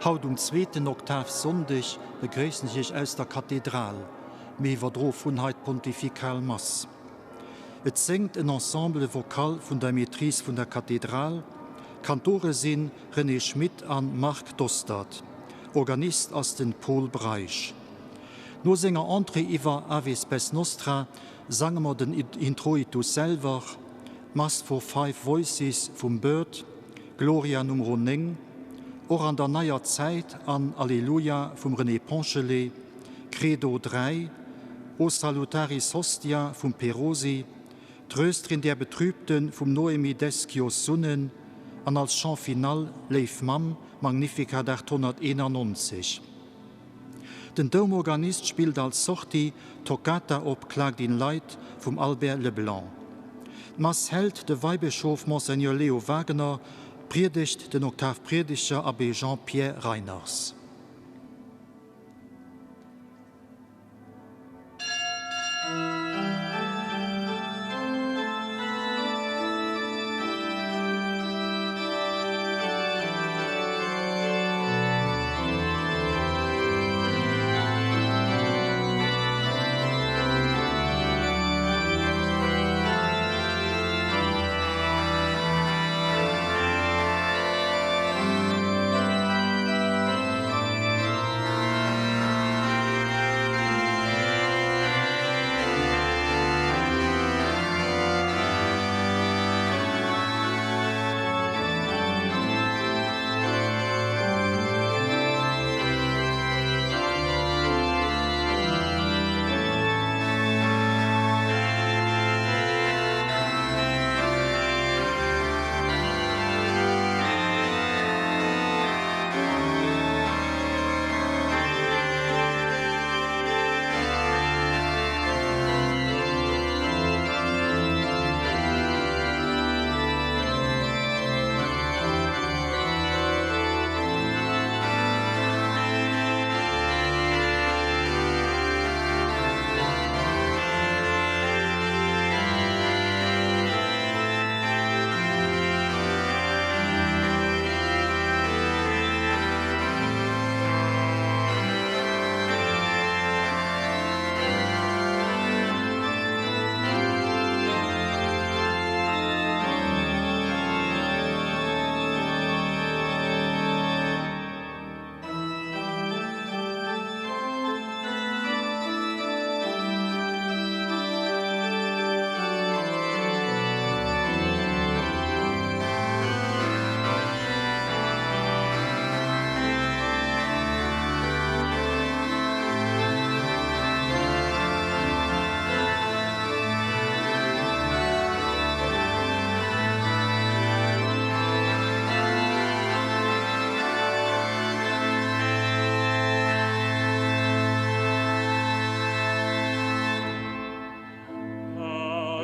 Haut um zweeten Oktavsonndeg begréissen ech Iech aus der Kathedral. Mir iwwerdroe vun hei d'Pontifikal Mass. Et séngt en Ensemble vocal vun der Maîtrise vun der Kathedral. Kantore sinn René Schmit an Marc Dostert. Organist ass den Pol Breisch. No senger Entrée iwwer Ave Spes Nostra sange mer den Introitus selwer, d'Mass for Five Voices vum Byrd, Gloria Numero 9, Och an der neier Zäit an Alleluia vum René Ponchelet, Credo 3, O Salutaris Hostia vum Perosi, Tröstrin der Betrübten vum Noémie Desquios-Sunnen an als Chant final Léif Mamm, Magnificat 891. Den Doumorganist spillt als Sortie d'Toccata op Klagt in Leid vum Albert Leblanc. D'Mass hält de Weibëschof Monseigneur Leo Wagener, d'Priedegt den Oktavpriedeger Abbé Jean-Pierre Reiners.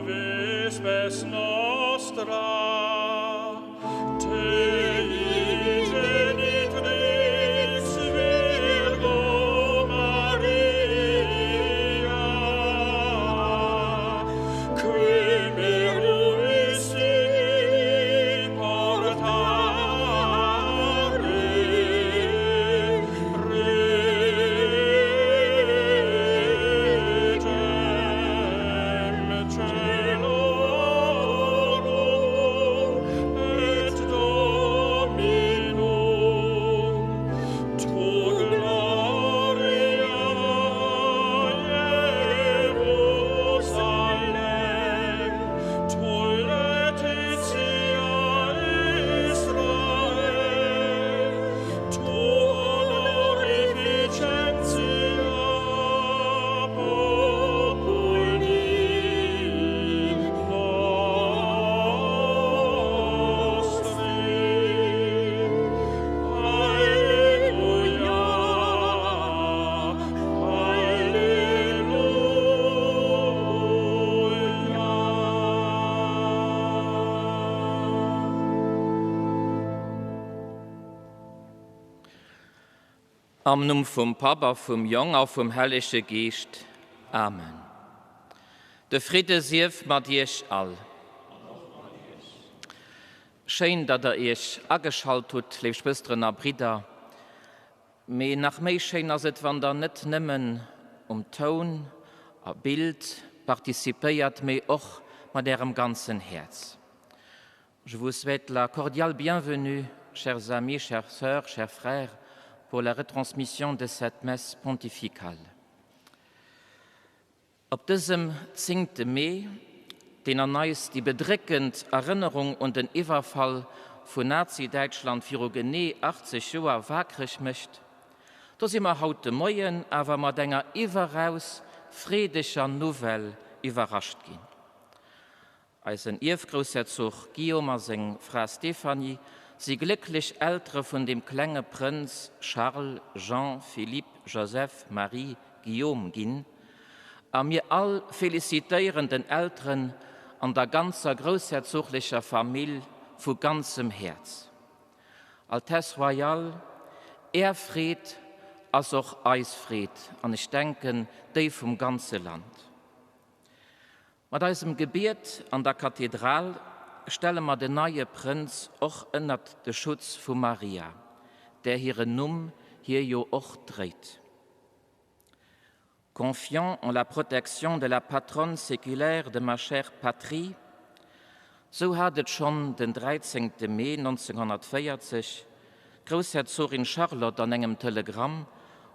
Ave spes nostra, Am Numm vum Papp a vum Jong a vum Hellege Geescht. Amen. De Fridde sief mat iech all. Schéin, datt der iech ageschalt hutt, léif Schwësteren a Bridder. Mee nach méi schéin ass et, wann der net nëmmen um Toun a Bild participéiert, mee och mat ärem ganzen Häerz. Je vous souhaite la cordiale bienvenue, chers amis, chères sœurs, chers frères, pour la retransmission de cette messe pontificale. Op dësem zéngte Mee, deen an eis déi bedréckend Erënnerung un den Iwwerfall vun Nazi-Däitschland viru genee 80 Joer waakreg mécht, do si mer haut de Moien awer mat enger iwweraus freedeger Nouvelle iwwerrascht ginn. Eisen Ierfgroussherzog Guillaume a seng Fra Stéphanie si glécklech Eltere vun dem klenge Prënz Charles Jean Philippe Joseph Marie Guillaume ginn a mir all felicitéieren den Elteren an der ganzer groussherzoglecher Famill vu ganzem Häerz. Altesse Royale, Är Freed ass och eis Freed an ech denken déi vum ganze Land. Mat eisem Gebiet an der Kathedral stelle mer den neie Prënz och ënnert de Schutz vu Maria, där hiren Numm hie jo och dréit. Confiant en la protection de la patronne séculaire de ma chère patrie, sou hat et schonn den 13. Mee 1940 d'Groussherzogin Charlotte an engem Telegramm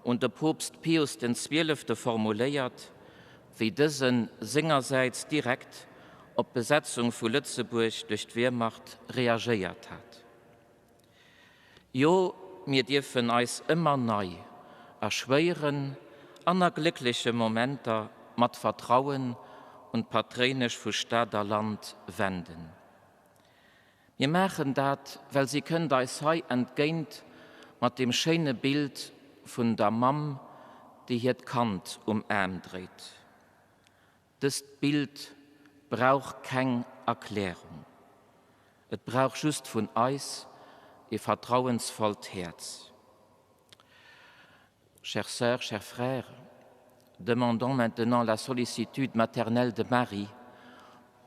un de Poopst Pius den Zwielefte formuléiert, wéi dëse sengersäits direkt op d'Besetzung vu Lëtzebuerg duerch d'Wehrmacht reagéiert hat. Jo, mir dierfen eis ëmmer nei a schwéieren an a gléckleche Momenter mat Vertrauen un d'Patréinesch vu Stad a Land wenden. Mir maachen dat, well si kënnt eis hei entgéint mat deem schéine Bild vun der Mamm, déi hiert Kand um Aarm dréit. Dëst Bild brauch keng Erklärung, et brauch just vun eis e vertrauensvollt Häerz. Chères sœurs, chers frères, demandons maintenant la sollicitude maternelle de Marie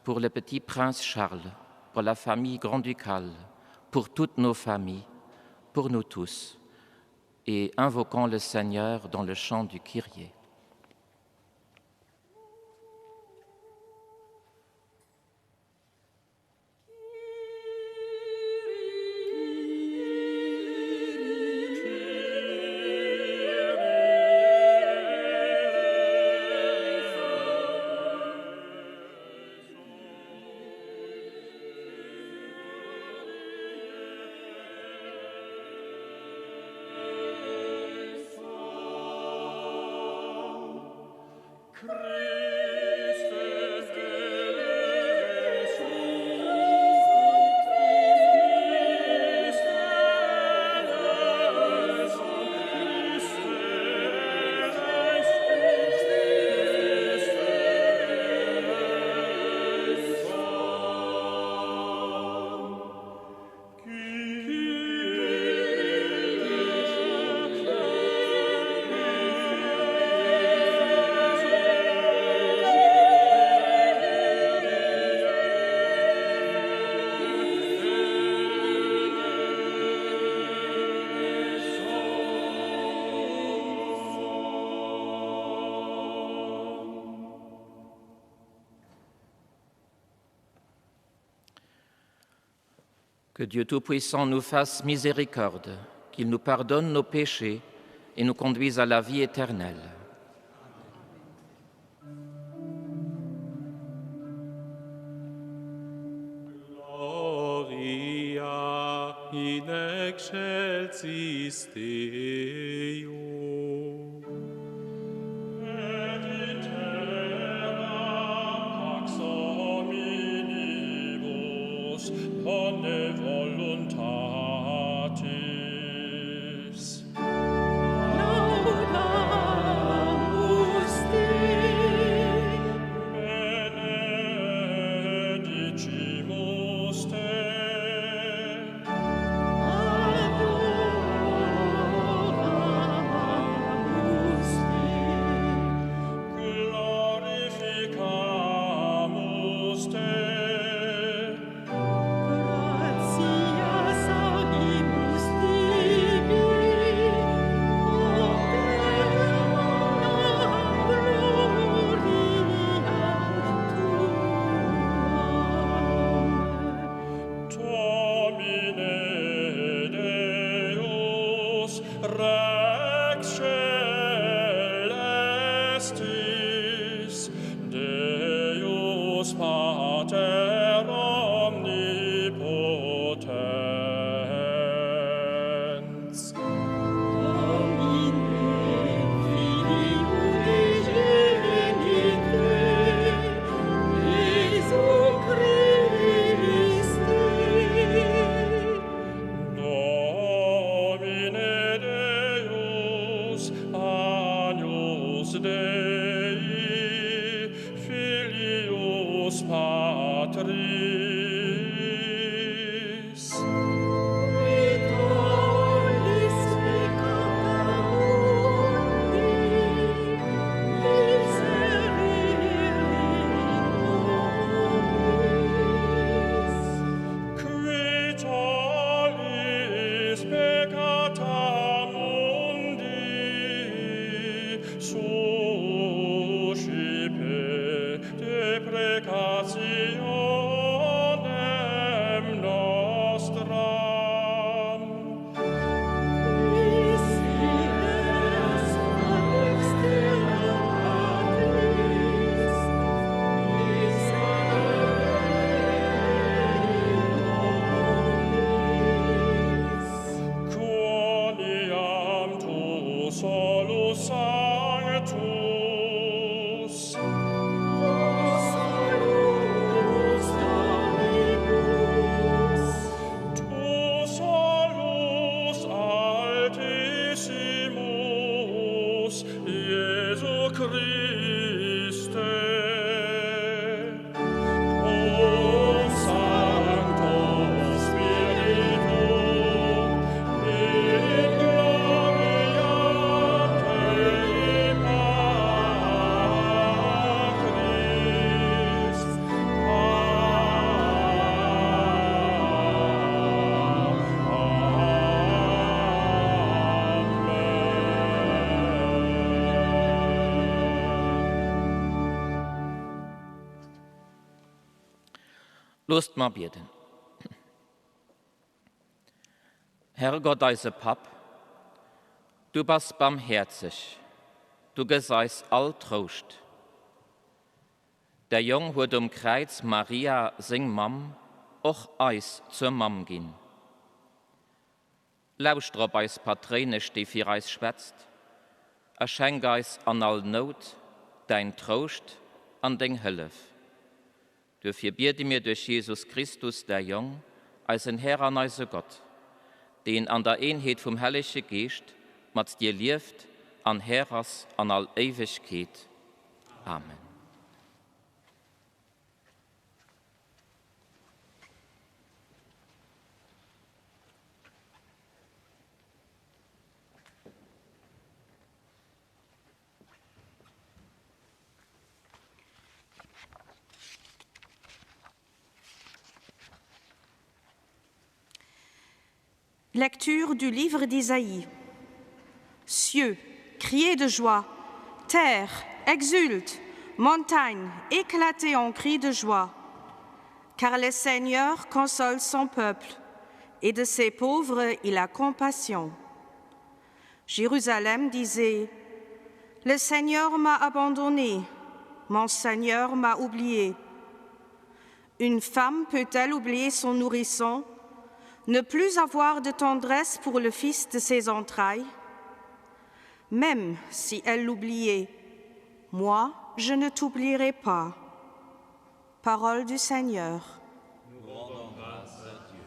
pour le petit prince Charles, pour la famille grand-ducale, pour toutes nos familles, pour nous tous, et invoquons le Seigneur dans le chant du Kyrie. Que Dieu Tout-Puissant nous fasse miséricorde, qu'il nous pardonne nos péchés et nous conduise à la vie éternelle. Gloria in excelsis Deo. Et in terra pax hominibus, pone voluntatis. Laudamus te. Benedicimus te. Adoramus te. Glorificamus te. Gratias. Loosst mer bieden. Herrgott eise Papp, du bass barmhäerzeg, du gëss eis all Trouscht. Däi Jong huet um Kräiz Maria, seng Mamm, och eis zur Mamm ginn. Lauschter op eis Patréinesch, déi fir eis schwätzt, a schenk eis an all Nout däin Trouscht an deng Hëllef. Duerfir biede mir duerch Jesus Christus, däi Jong, eisen Här an eise Gott, deen an der Eenheet vum Hellege Geescht mat dir lieft an Här ass an all Éiwegkeet. Amen. Lecture du livre d'Isaïe. Cieux, criez de joie, terre, exulte, montagne, éclatez en cris de joie. Car le Seigneur console son peuple, et de ses pauvres il a compassion. Jérusalem disait: Le Seigneur m'a abandonné, mon Seigneur m'a oublié. Une femme peut-elle oublier son nourrisson, ne plus avoir de tendresse pour le fils de ses entrailles? Même si elle l'oubliait, moi je ne t'oublierai pas. Parole du Seigneur. Nous rendons grâce à Dieu.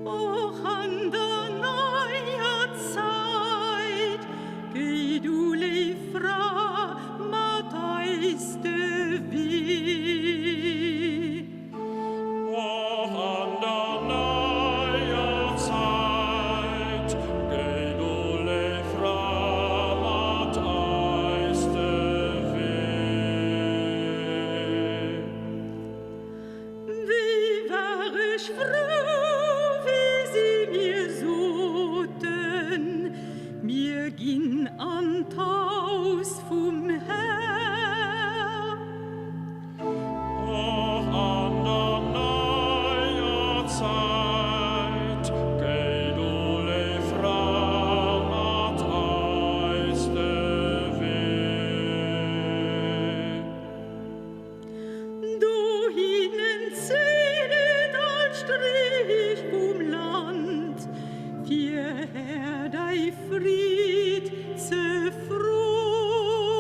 Och an der neier Zäit, géi du, léif Fra, mat eis de Wee. Och an der neier Zäit, géi du, léif Fra, mat eis de Wee. Wéi war ech frou, wéi si mir soten, Mir ginn an d'Haus vum Här. Och an der neier Zäit, géi du, léif Fra, mat eis de Wee. Dohinnen zéiht all Strich vum Land, fir Här däi Fried ze froen.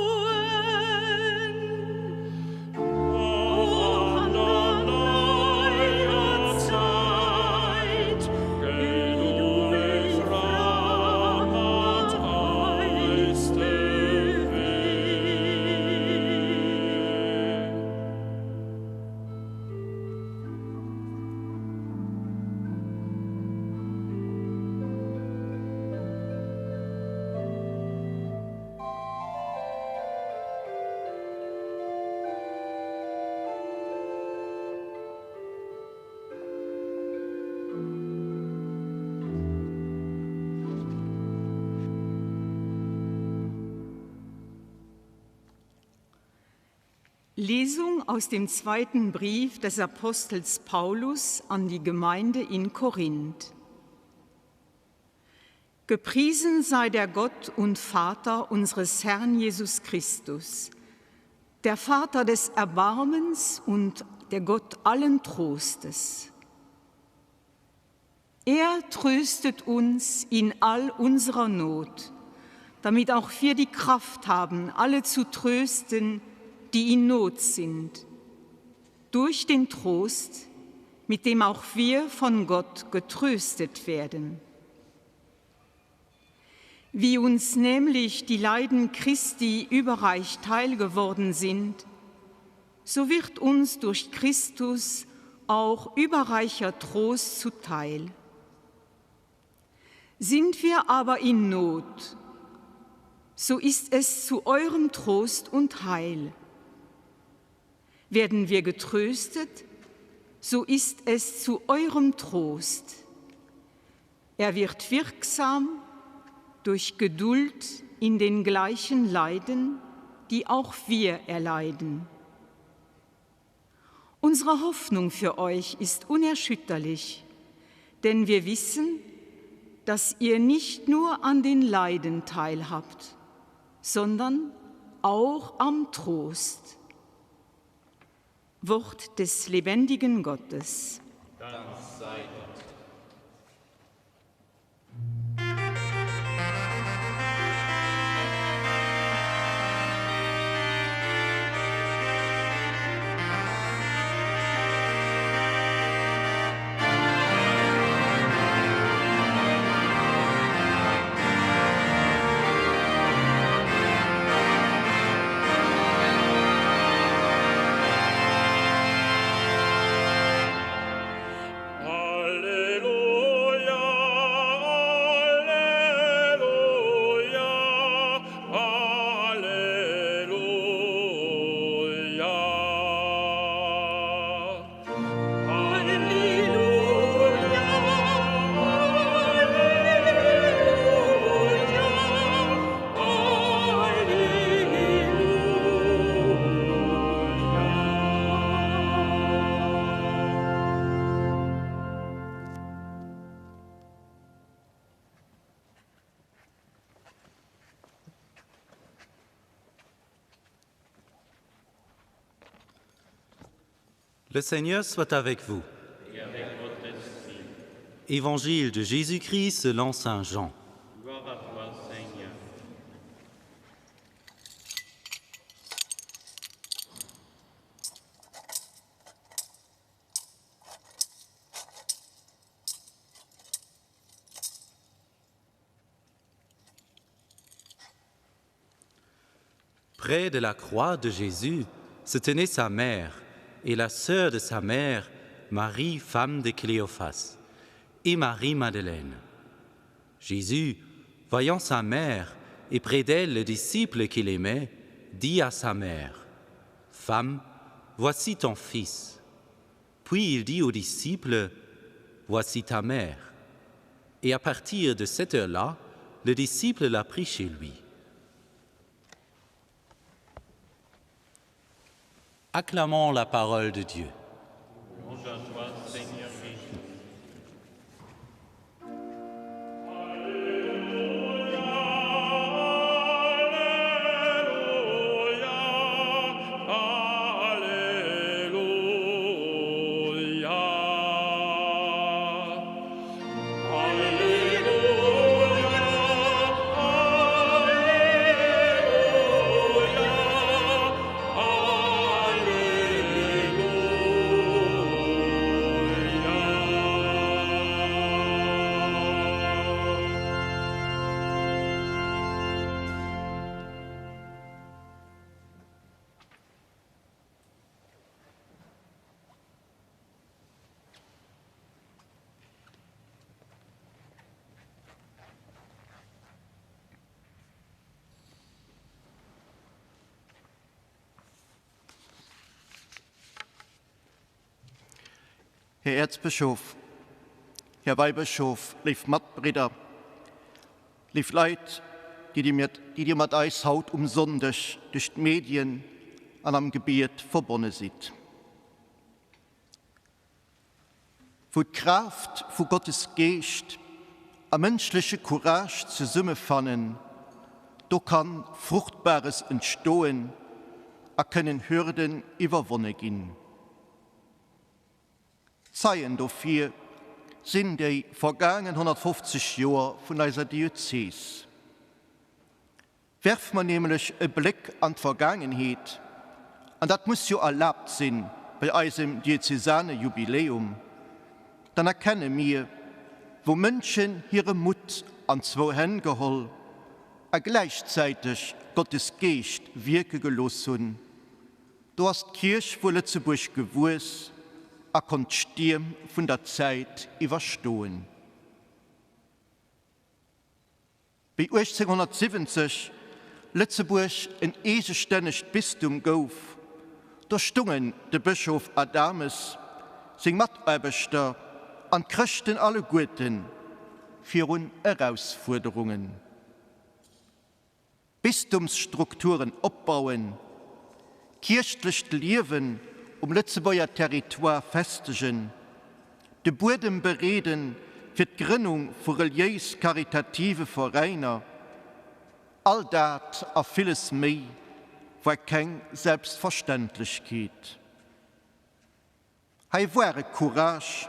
Och an der neier Zäit, géi du, léif Fra, mat eis de Wee. Lesung aus dem zweiten Brief des Apostels Paulus an die Gemeinde in Korinth. Gepriesen sei der Gott und Vater unseres Herrn Jesus Christus, der Vater des Erbarmens und der Gott allen Trostes. Er tröstet uns in all unserer Not, damit auch wir die Kraft haben, alle zu trösten, die in Not sind, durch den Trost, mit dem auch wir von Gott getröstet werden. Wie uns nämlich die Leiden Christi überreich teilgeworden sind, so wird uns durch Christus auch überreicher Trost zuteil. Sind wir aber in Not, so ist es zu eurem Trost und Heil. Werden wir getröstet, so ist es zu eurem Trost. Er wird wirksam durch Geduld in den gleichen Leiden, die auch wir erleiden. Unsere Hoffnung für euch ist unerschütterlich, denn wir wissen, dass ihr nicht nur an den Leiden teilhabt, sondern auch am Trost. Wort des lebendigen Gottes. Dank sei Gott. Alleluia, Alleluia, Alleluia. Alleluia, Alleluia, Le Seigneur soit avec vous. Et avec votre esprit. Évangile de Jésus-Christ selon Saint Jean. Gloire à toi, Seigneur. Près de la croix de Jésus se tenait sa mère et la sœur de sa mère, Marie, femme de Cléophas, et Marie Madeleine. Jésus, voyant sa mère et près d'elle le disciple qu'il aimait, dit à sa mère: Femme, voici ton fils. Puis il dit au disciple: Voici ta mère. Et à partir de cette heure-là, le disciple l'a pris chez lui. Acclamons la parole de Dieu. Louange à toi, Seigneur Jésus. Alleluia, Alleluia, Alleluia. Här Äerzbëschof, Här Weibëschof, léif Matbridder, léif Leit, déi Dir mir, déi Dir mat eis haut um Sonndeg duerch d'Medien an am Gebiet verbonne sidd. Wou d'Kraaft vu Gottes Geescht a mënschleche Courage zesummefannen, do kann Fruchtbares entstoen a kënnen Hürden iwwerwonne ginn. Zeien dofir sinn déi vergaangen 150 Joer vun eiser Diözes. Werfe mer nämlech e Bléck an d'Vergaangenheet, an dat muss jo erlaabt sinn bei eisem diözesane Jubiläum, dann erkenne mir, wou Mënschen hire Mutt an zwou Hänn geholl a gläichzäiteg Gottes Geescht wierke gelooss hunn, do ass d'Kierch vu Lëtzebuerg gewuess a konnt d'Stierm vun der Zäit iwwerstoen. Wéi 1870 Lëtzebuerg en eegestännegt Bistum gouf, do stungen de Bëschof Adames, seng Mataarbechter an d'Chrëschten alleguerten virun Erausfuerderungen. Bistumsstrukturen opbauen, kierchlecht Liewen um Lëtzebuerger Territoire festegen, de Buedem bereede fir d'Grënnung vu reliéis-karitative Veräiner, all dat a villes méi war keng Selbstverständlechkeet. Hei ware Courage,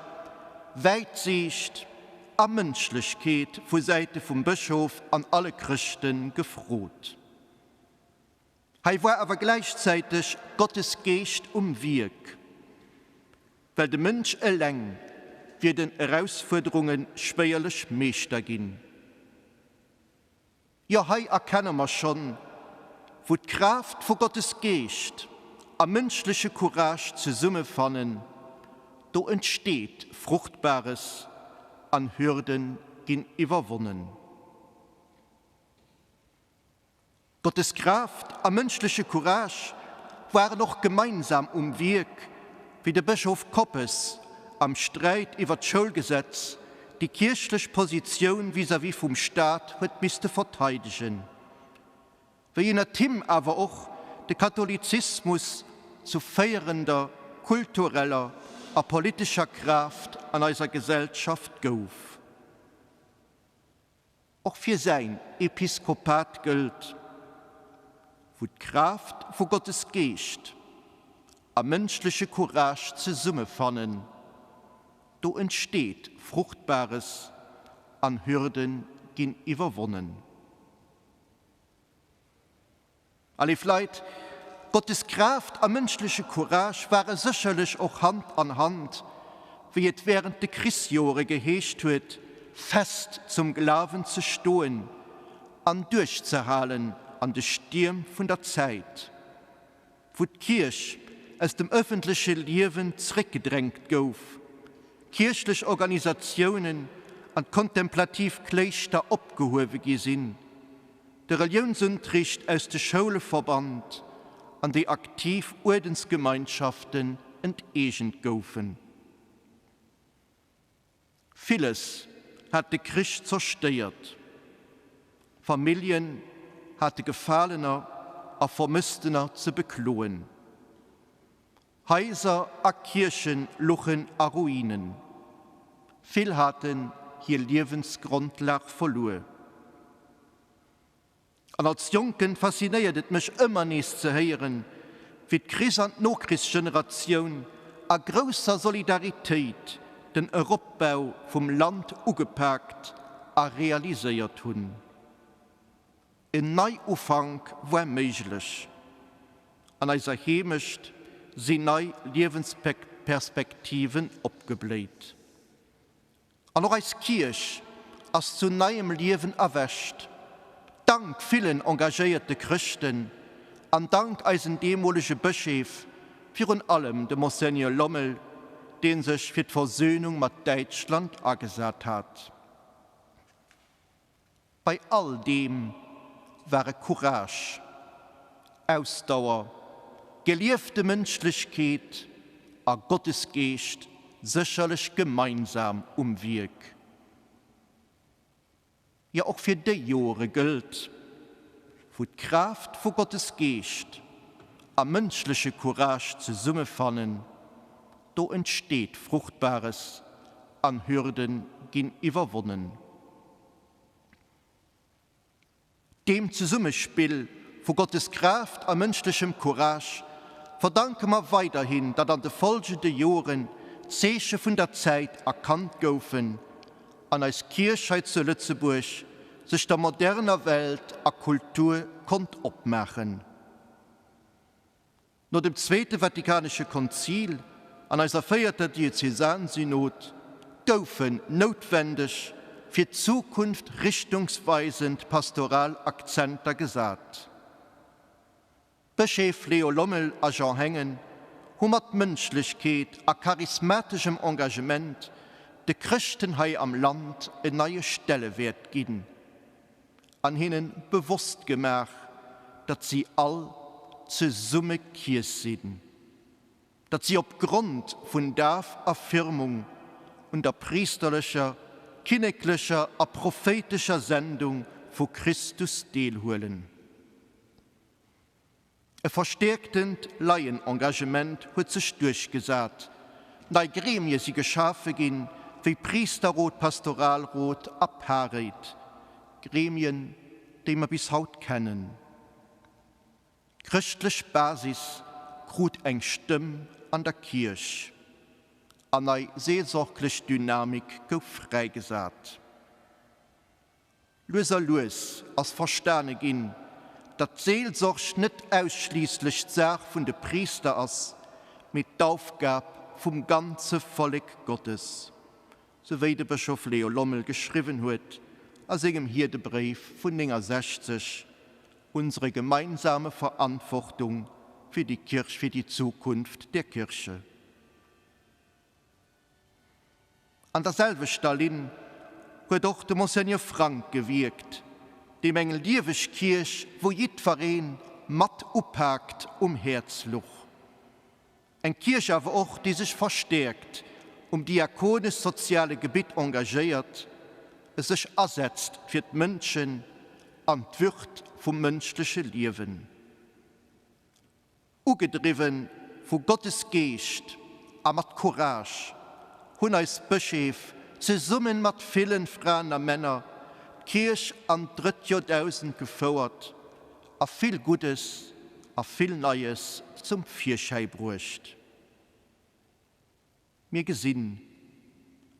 Wäitsiicht a Mënschlechkeet vu Säite vum Bëschof an alle Chrëschte gefrot. Hei war awer gläichzäiteg Gottes Geescht um Wierk, well de Mënsch eleng wier den Erausfuerderunge schwéierlech Meeschter ginn. Jo, hei erkenne mer schonn, wou d'Kraaft vu Gottes Geescht a mënschleche Courage zesummefannen, do entsteet Fruchtbares an Hürde ginn iwwerwonnen. Gottes Kraaft a mënschleche Courage waren och gemeinsam um Wierk, wéi de Bëschof Koppes am Sträit iwwer d'Schoulgesetz déi kierchlech Positioun vis-à-vis vum Staat huet misste verteidegen, wéi ënnert him awer och de Katholizismus zu féierender kultureller a politescher Kraaft an eiser Gesellschaft gouf. Och fir säin Episkopat gëllt, Wou d'Kraaft vu Gottes Geescht a mënschleche Courage zesummefannen, do entsteet Fruchtbares an Hürde ginn iwwerwonnen. A léif Leit, Gottes Kraaft a mënschleche Courage ware sécherlech och Hand an Hand, wéi et wärend de Krichsjoere geheescht huet, fest zum Glawen ze stoen an duerchzehalen an de Stierm vun der Zäit, wou d'Kierch aus dem ëffentleche Liewen zréckgedrängt gouf, kierchlech Organisatiounen an d'kontemplativ Kléischter opgehuewe gi sinn, de Reliounsuntricht aus de Schoule verbannt an déi aktiv Uerdensgemeinschaften enteegent goufen. Villes hat de Krich zerstéiert. Familljen hate Gefalener a Vermësstener ze bekloen. Haiser a Kierche luchen a Ruinen. Vill haten hir Liewensgrondlag verluer. An als Jonken faszinéiert et mech ëmmer nees ze héieren, wéi d'Krichs an d'Nokrichsgeneratioun a grousser Solidaritéit den Eropbau vum Land ugepaakt a realiséiert hunn. En Neiufank war méiglech. An eiser Heemecht sinn nei Liewensperspektiven opgebléit. An och eis Kierch ass zu neiem Liewen erwächt, dank villen engagéierte Chrëschten an dank eisen deemolege Bëscheef, virun allem dem Monseigneur Lommel, dee sech fir d'Versöhnung mat Däitschland agesat hat. Bei all deem ware Courage, Ausdauer, geliefte Mënschlechkeet a Gottesgeescht sécherlech gemeinsam um Wierk. Jo, och fir déi Joere gëllt, wou d'Kraaft vu Gottes Geescht a mënschleche Courage zesummefannen, do entsteet Fruchtbares an Hürde ginn iwwerwonnen. Deem Zesummespill vu Gottes Kraaft a mënschlechem Courage verdanke mer weiderhin, datt an de folgende Joren d'Zeeche vun der Zäit erkannt goufen an eis Kierch hei zu Lëtzebuerg sech der moderner Welt a Kultur konnt opmaachen. No dem Zweete Vatikanesche Konzil an eiser véierter Diözesansynod goufen noutwendeg fir d'Zukunft richtungsweisend pastoral Akzenter gesat. D'Bëscheef Leo Lommel a Jean Hengen hu mat Mënschlechkeet a charismateschem Engagement de Chrëschten hei am Land en neie Stellewäert ginn. An hinnen bewosst gemaach, datt si all zesumme Kierch sinn, datt si op Grond vun Daf a Firmung un der priesterlecher, kinneklecher a prophéitescher Sendung vu Christus deelhuelen. E verstäerktent Laienengagement huet sech duerchgesat, nei Gremie si geschafe ginn, wéi Priesterrot, Pastoralrot a Parréit, Gremien, déi mer bis haut kennen. D'chrëschtlech Basis krut eng Stëmm an der Kierch an nei seelsorglech Dynamik gouf fräigesat. Lues a lues ass verstane ginn, datt d'Seelsorg net ausschliisslech d'Saach vun de Priister ass, mee d'Aufgab vum ganze Vollek Gottes, sou wéi de Bëschof Leo Lommel geschriwwen huet a sengem Hierdebréif vun 69, Unsere gemeinsame Verantwortung für die Kirch, für die Zukunft der Kirche. An der selwechter Linn huet och de Monseigneur Frank gewierkt, deem eng lieweg Kierch, wou jiddweree mat upaakt, um Häerz luch. Eng Kierch awer och, déi sech verstäerkt um diakonesch-soziale Gebitt engagéiert, sech asetzt fir d'Mënschen an d'Würd vum mënschleche Liewen. Ugedriwwen vu Gottes Geescht a mat Courage hunn eis Bëscheef zesummen mat villen Fraen a Männer d'Kierch an d'drëtt Joerdausend gefouert a vill Guddes a vill Neies zum Virschäi bruecht. Mir gesinn,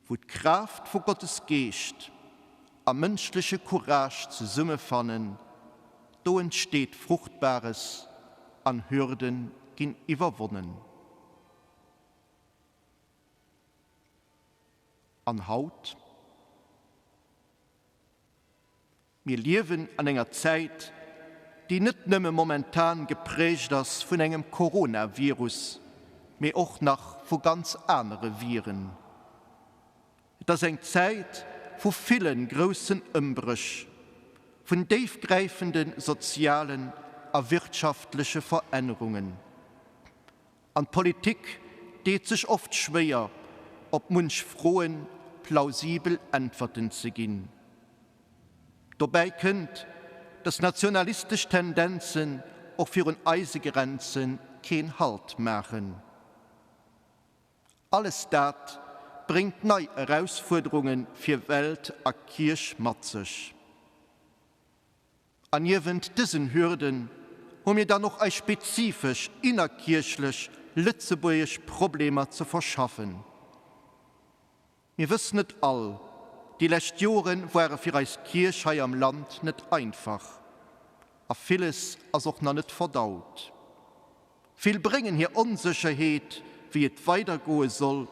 wou d'Kraaft vu Gottes Geescht a mënschleche Courage zesummefannen, do entsteet Fruchtbares an Hürde ginn iwwerwonnen. An haut? Mir liewen an enger Zäit, déi net nëmme momentan geprägt ass vun engem Coronavirus, mee och nach vu ganz anere Viren. Et ass eng Zäit vu ville groussen Ëmbréch, vun déifgräifende sozialen a wirtschaftleche Verännerungen. An d'Politik deet sech oft schwéier, op munch Froe plausibel Äntwerten ze ginn. Dobäi kënnt, datt nationalistesch Tendenzen och virun eise Grenze keen Halt maachen. Alles dat bréngt nei Erausfuerderunge fir Welt a Kierch mat sech. An niewent dësen Hürden hu mir dann och eis spezifesch innerkierchlech lëtzebuergesch Problemer ze verschaffen. Mir wëssen et all, déi lescht Jore ware fir eis Kierch hei am Land net einfach. A villes ass och nach net verdaut. Vill bréngen hir Onsécherheet, wéi et weidergoe soll,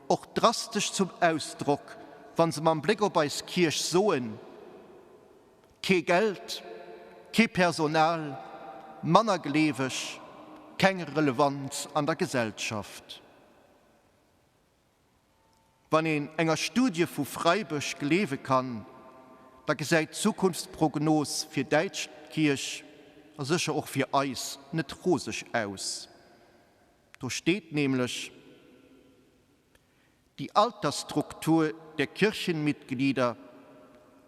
och drastesch zum Ausdrock, wa se mam Bléck op eis Kierch soen, Kee Geld, kee Personal, manner Gleeweg, keng Relevanz an der Gesellschaft. Wann een enger Studie vu Freiburg gleewe kann, da gesäit d'Zukunftsprognos fir däitsch Kierch, a sécher och fir eis, net roseg aus. Do steet nämlech, Die Altersstruktur der Kirchenmitglieder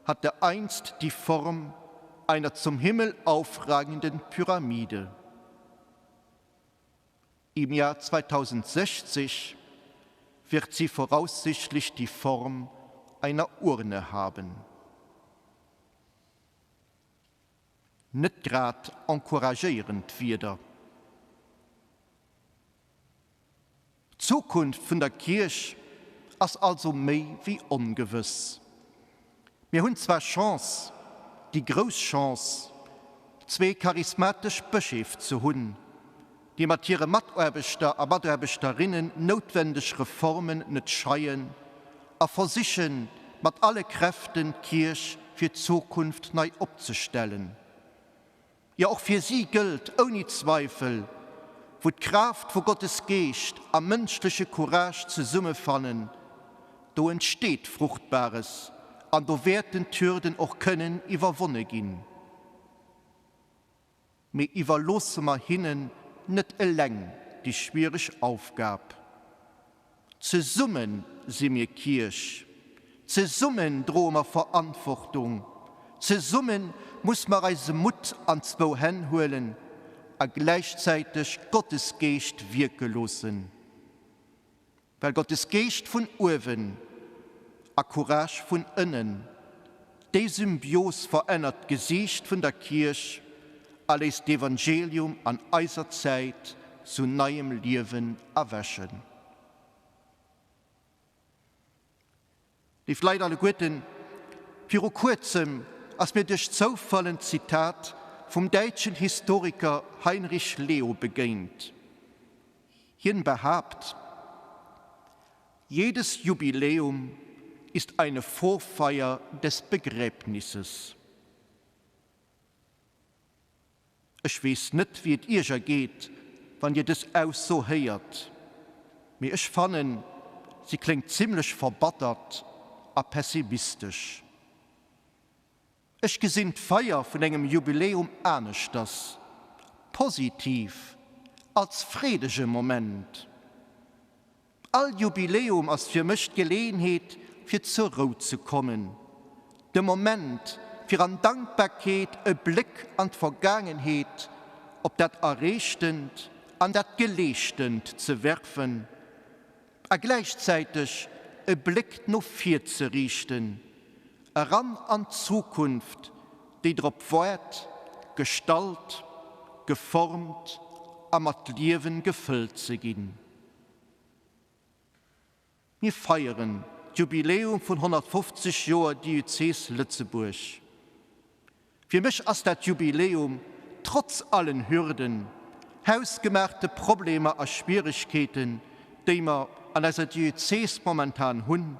hatte einst die Form einer zum Himmel aufragenden Pyramide. Im Jahr 2060 wird sie voraussichtlich die Form einer Urne haben. Net grad encouragéierend Wierder. D'Zukunft vun der Kierch ass also méi wéi ongewëss. Mir hunn zwar Chance, déi grouss Chance, zwee charismatesch Bëscheef ze hunn, déi mat hire Mataarbechter a Mataarbechterinnen noutwendeg Reformen net scheien a versichen, mat alle Kräften d'Kierch fir d'Zukunft nei opzestellen. Jo, och fir si gëllt ouni Zweifel, Wou d'Kraaft vu Gottes Geescht a mënschleche Courage zesummefannen, do entsteet Fruchtbares. An do wäerten d'Hürden och kënnen iwwerwonne ginn. Mee iwwerloosse mer hinnen net eleng déi schwiereg Aufgab. Zesumme si mir Kierch, zesummen droe mer Verantwortung, zesumme muss mer eise Mutt an zwou Hänn huelen a gläichzäiteg Gottes Geescht wierke loossen. Well Gottes Geescht vun uewen a Courage vun ënnen, déi Symbios verännert d'Gesiicht vun der Kierch a léisst d'Evangelium an eiser Zäit zu neiem Liewen erwächen. Léif Leit alleguerten, viru kuerzem ass mir duerch Zoufall en Zitat vum däitschen Historiker Heinrich Leo begéint. Hien behaapt, Jedes Jubiläum ist eine Vorfeier des Begräbnisses. Ech weess net, wéi et Iech ergeet, wann Dir dës Ausso héiert, mee ech fannen, si kléngt zimlech verbattert a pessimistesch. Ech gesinn d'Feier vun engem Jubiläum aneschters, positiv, als freedege Moment. All Jubiläum ass fir mech d'Geleeënheet fir zur Rou ze kommen, de Moment fir an Dankbarkeet e Bléck an d'Vergaangenheet, op dat Erreechtent an dat Geleeschtent ze werfen a gläichzäiteg e Bléck no vir ze riichten, eran an d'Zukunft, déi drop waart, gestalt, geformt a mat Liewen gefëllt ze ginn. Mir feieren d'Jubiläum vun 150 Joer Diözes Lëtzebuerg. Fir mech ass dat Jubiläum, trotz allen Hürden, hausgemaachte Problemer a Schwieregkeeten, déi mer an eiser Diözes momentan hunn,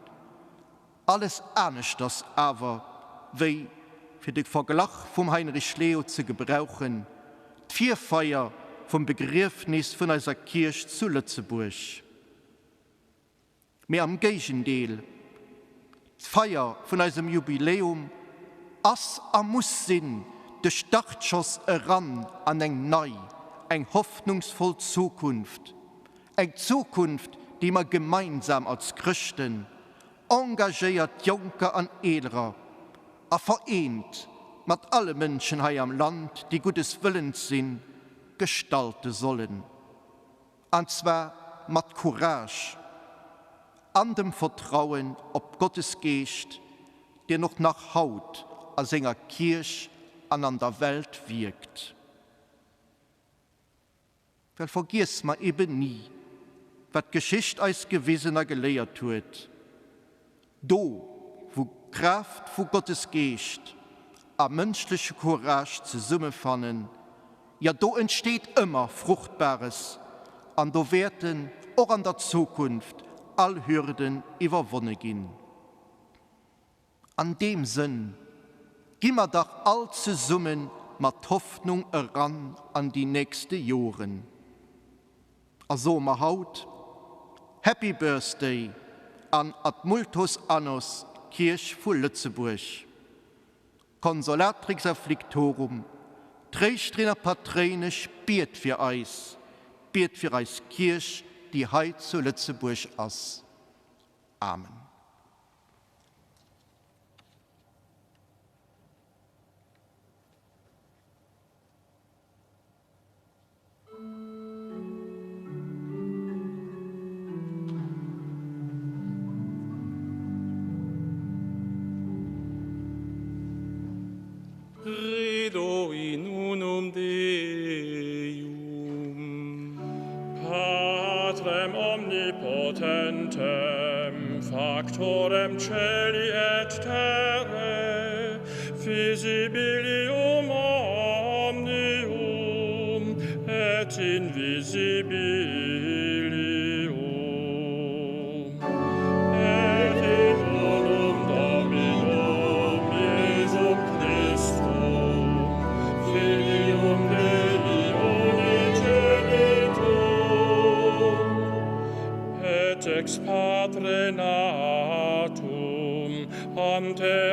Alles aneschters awer wéi, fir de Verglach vum Heinrich Leo ze gebrauchen, d'Virfeier vum Begriefnis vun eiser Kierch zu Lëtzebuerg. Mee am Géigendeel, d'Feier vun eisem Jubiläum ass a muss sinn de Startschoss eran an eng nei, eng hoffnungsvoll Zukunft, eng Zukunft, déi mer gemeinsam als Chrëschten, engagéiert Jonker an Eelerer a vereent mat alle Mënschen hei am Land, déi guddes Wëllens sinn, gestalte sollen. An zwar mat Courage an dem Vertrauen op Gottes Geescht, deen och nach haut a senger Kierch an an der Welt wierkt. Well vergiesse mer eben ni, wat d'Geschicht eis gewisen a geléiert huet, Do, wou d'Kraaft vu Gottes Geescht a mënschleche Courage zesummefannen, jo do entsteet ëmmer Fruchtbares an do wäerten och an der Zukunft all Hürden iwwerwonne ginn. An deem Sënn gi mer dach all zesumme mat Hoffnung eran an déi nächste Joren a soe mer haut Happy Birthday an ad multos annos Kierch vu Lëtzebuerg, Consolatrix afflictorum, Tréischterin a Patréinesch, biet fir eis, biet fir eis Kierch, déi hei zu Lëtzebuerg ass. Amen. Credo in unum Deum. Patrem omnipotentem, factorem celi et terrae, visibilium omnium et invisibilium. Et in unum Dominum Iesum Christum, Filium Dei unigenitum, et ex Patre natum, ante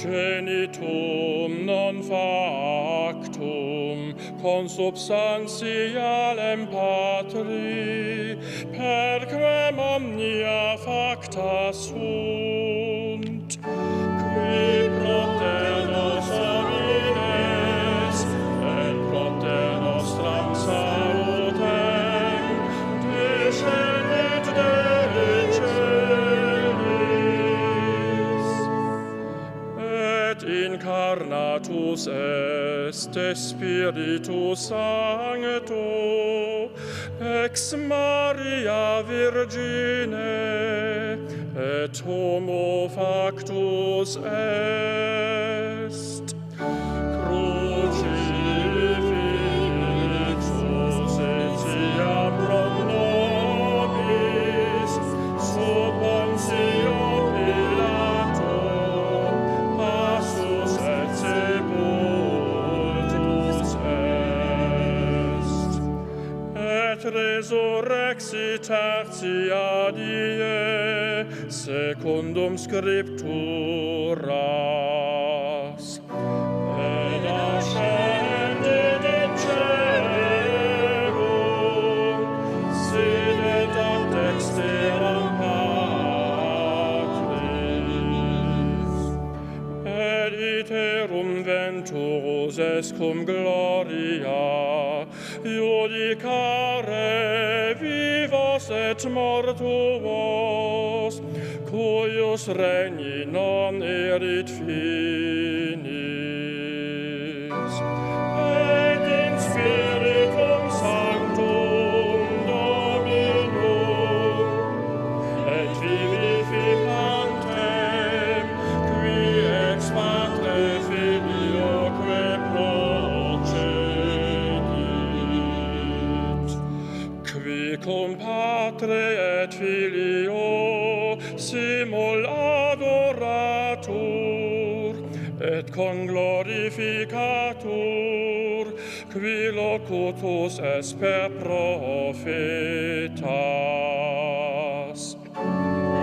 Genitum non factum consubstantialem Patri per quem omnia facta sunt qui propter nos homines et propter nostram salutem descendit de celis et incarnatus est de Spiritu Sancto ex Maria Virgine et homo factus est. Crucifixus etiam pro nobis sub Pontio Pilato passus et sepultus est. Et resurrexit tertia die secundum scripturas. Et ascendit in caelum, sidet ad dexteram Patris. Et iterum venturus est cum gloria, iudicare vivos et mortuos, cuius regni non erit finis. Et in Spiritum Sanctum Dominum, et vivificantem, qui ex Patre Filioque procedit, qui cum Patre et Filio simul adoratur, et conglorificatur, qui locutus est per prophetas.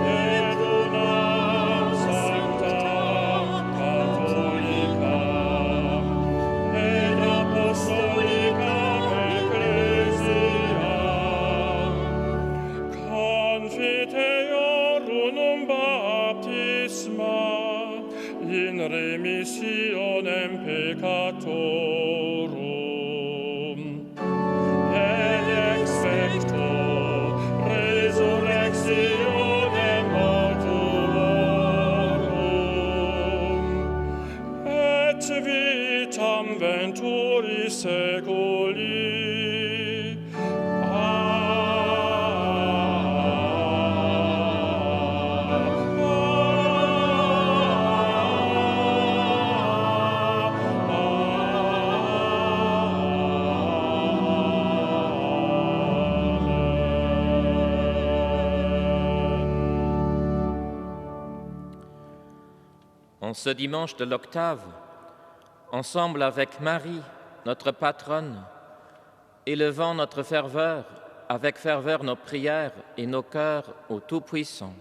Et unam sanctam catholicam et apostolicam ecclesiam confiteor unum baptisma in remissionem peccatorum et expecto resurrectionem mortuorum et vitam venturi saeculi. En ce dimanche de l'octave, ensemble avec Marie, notre patronne, élevant notre ferveur, avec ferveur nos prières et nos cœurs au Tout-Puissant.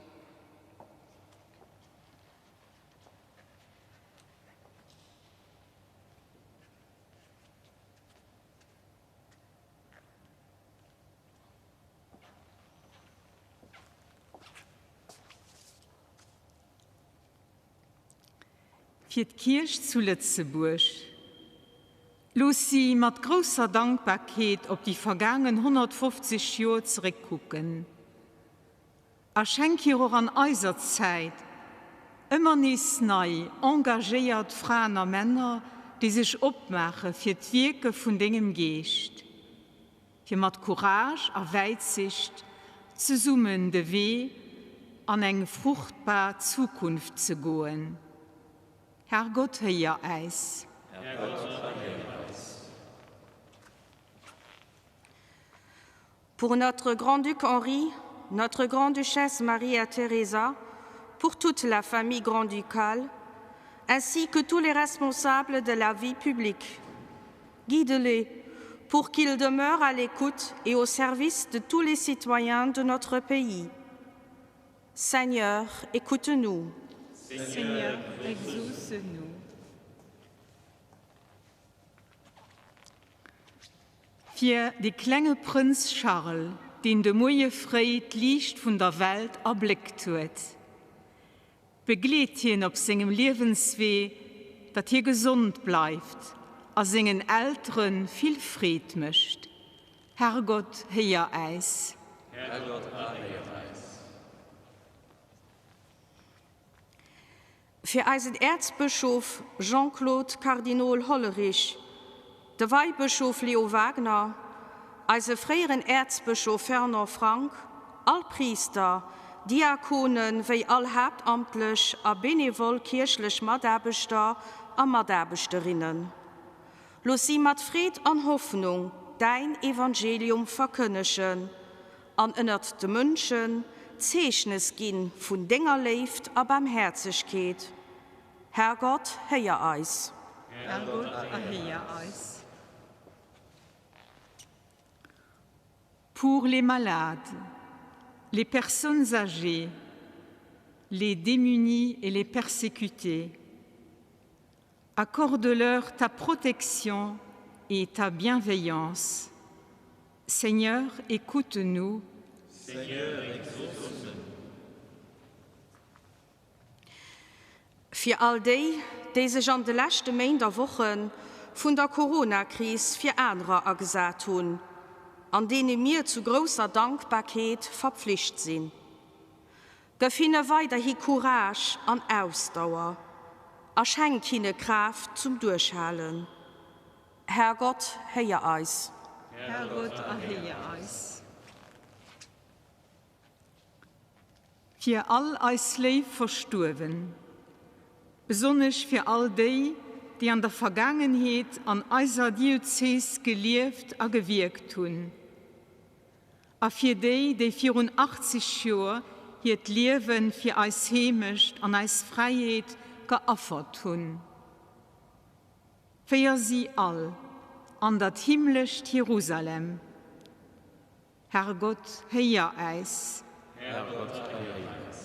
Fir d'Kierch zu Lëtzebuerg. Looss si mat grousser Dankbarkeet op déi vergaangen 150 Joer zeréckkucken a schenk hir och an eiser Zäit ëmmer nees nei engagéiert Fraen a Männer, déi sech opmaache fir d'Wierke vun dengem Geescht, fir mat Courage a Wäitsicht zesummen de Wee an eng fruchtbar Zukunft ze goen. Herrgott, héier äis. Herrgott, erhéier äis. Pour notre grand-duc Henri, notre grande-duchesse Maria Teresa, pour toute la famille grand-ducale, ainsi que tous les responsables de la vie publique. Guide-les pour qu'ils demeurent à l'écoute et au service de tous les citoyens de notre pays. Seigneur, écoute-nous. Seigneur, exauce-nous. Fir de klenge Prënz Charles, deen de Moie fréi d'Liicht vun der Welt erbléckt huet. Begleet hien op sengem Liewenswee, datt hie gesond bleift a sengen Eltere vill Freed mécht. Herrgott, héier äis. Herrgott, erhéier äis. Fir eisen Äerzbëschof Jean-Claude Kardinol Hollerich, de Weibëschof Leo Wagner, eise fréieren Äerzbëschof Fernand Frank, all Priister, Diakone wéi all haaptamtlech a benevol kierchlech Mataarbechter a Mataarbechterinnen. Looss si mat Freed an Hoffnung däin Evangelium verkënnegen an ënnert de Mënschen Zeechnes gi vun denger Léift a Baarmhäerzegkeet. Herrgott, héier eis. Herrgott, erhéier eis. Pour les malades, les personnes âgées, les démunis et les persécutés, accorde-leur ta protection et ta bienveillance. Seigneur, écoute-nous. Seigneur, exauce-nous. Fir all déi, déi sech an de leschte Méint a Woche vun der Coronakris fir anerer agesat hunn an deene mir zu grousser Dankbarkeet verpflicht sinn. Gëff hinne weiderhi Courage an Ausdauer a schenk hinne Kraaft zum Duerchhalen. Herrgott, héier eis. Herrgott, erhéier eis. Fir all eis léif Verstuerwen, besonnesch fir all déi, déi an der Vergaangenheet an eiser Diözes gelieft a gewierkt hunn, a fir déi, déi virun 80 Joer hiert Liewe fir eis Heemecht an eis Fräiheet geaffert hunn. Féier si all an dat himmlescht Jerusalem. Herrgott, héier äis. Herrgott, héier äis.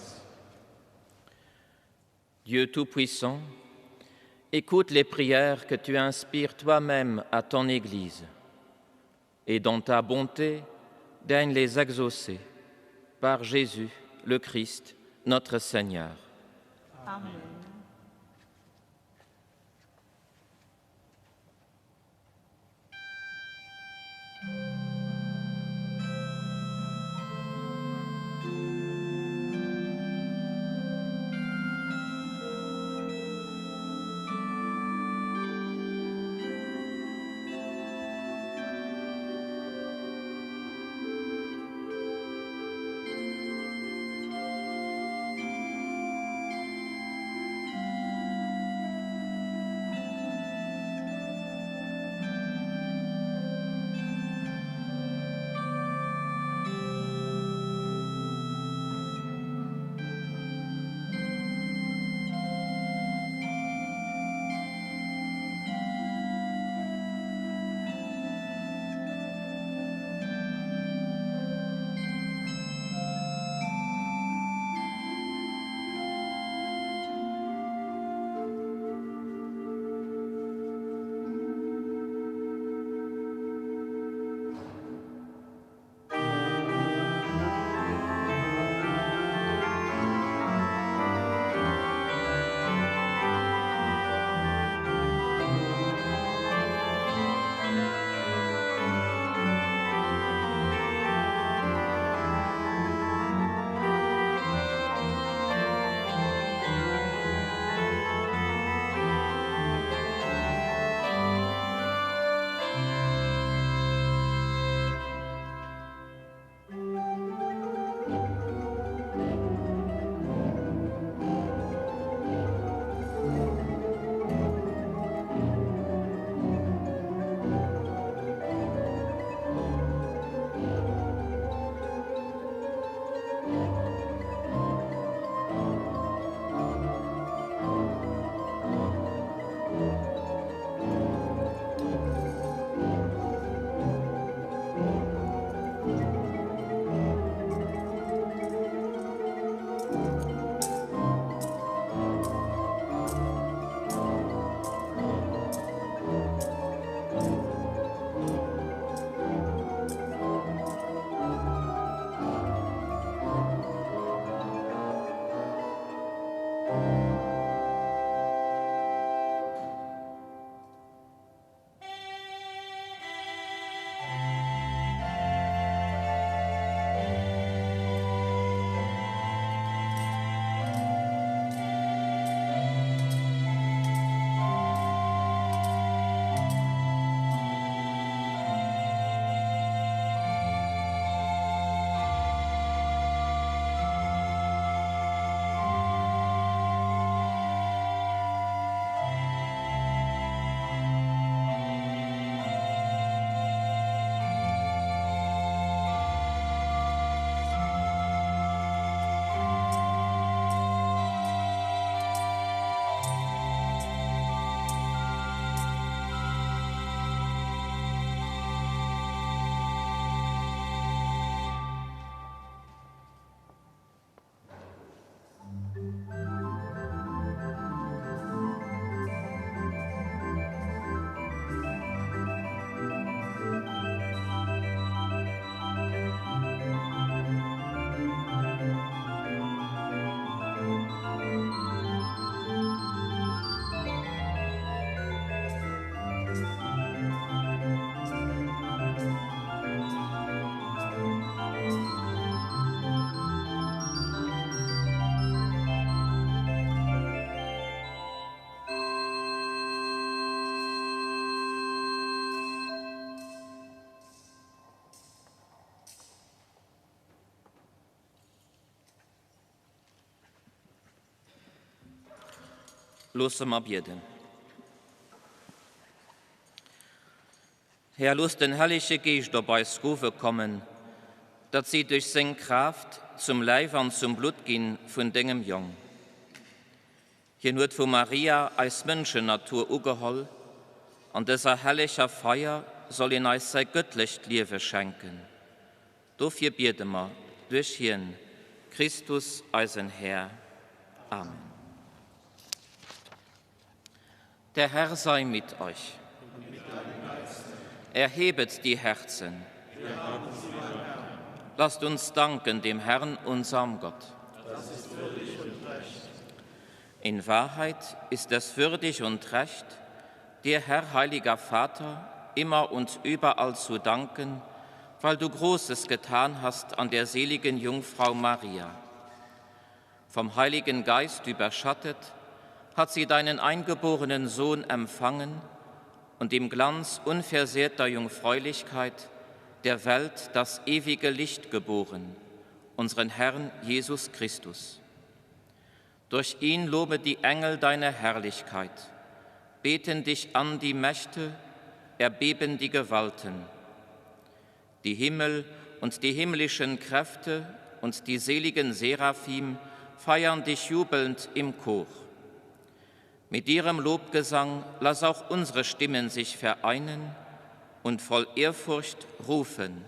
Dieu Tout-Puissant, écoute les prières que tu inspires toi-même à ton Église et dans ta bonté, daigne les exaucer par Jésus le Christ, notre Seigneur. Amen. Loosse mer bieden. Här, looss den Hellege Geescht op eis Gowe kommen, datt si duerch seng Kraaft zum Läif an zum Blutt ginn vun dengem Jong. Hien huet vu Maria eis Mënschennatur ugeholl, an dëser helleger Feier soll hien eis säi gëttlecht Liewe schenken. Dofir biede mer duerch hien, Christus eisen Här. Amen. Der Herr sei mit euch. Erhebet die Herzen. Lasst uns danken dem Herrn, unserem Gott. In Wahrheit ist es würdig und recht, dir, Herr heiliger Vater, immer und überall zu danken, weil du Großes getan hast an der seligen Jungfrau Maria. Vom Heiligen Geist überschattet, hat sie deinen eingeborenen Sohn empfangen und im Glanz unversehrter Jungfräulichkeit der Welt das ewige Licht geboren, unseren Herrn Jesus Christus. Durch ihn lobe die Engel deine Herrlichkeit, beten dich an die Mächte, erbeben die Gewalten. Die Himmel und die himmlischen Kräfte und die seligen Seraphim feiern dich jubelnd im Chor. Mit ihrem Lobgesang lass auch unsere Stimmen sich vereinen und voll Ehrfurcht rufen.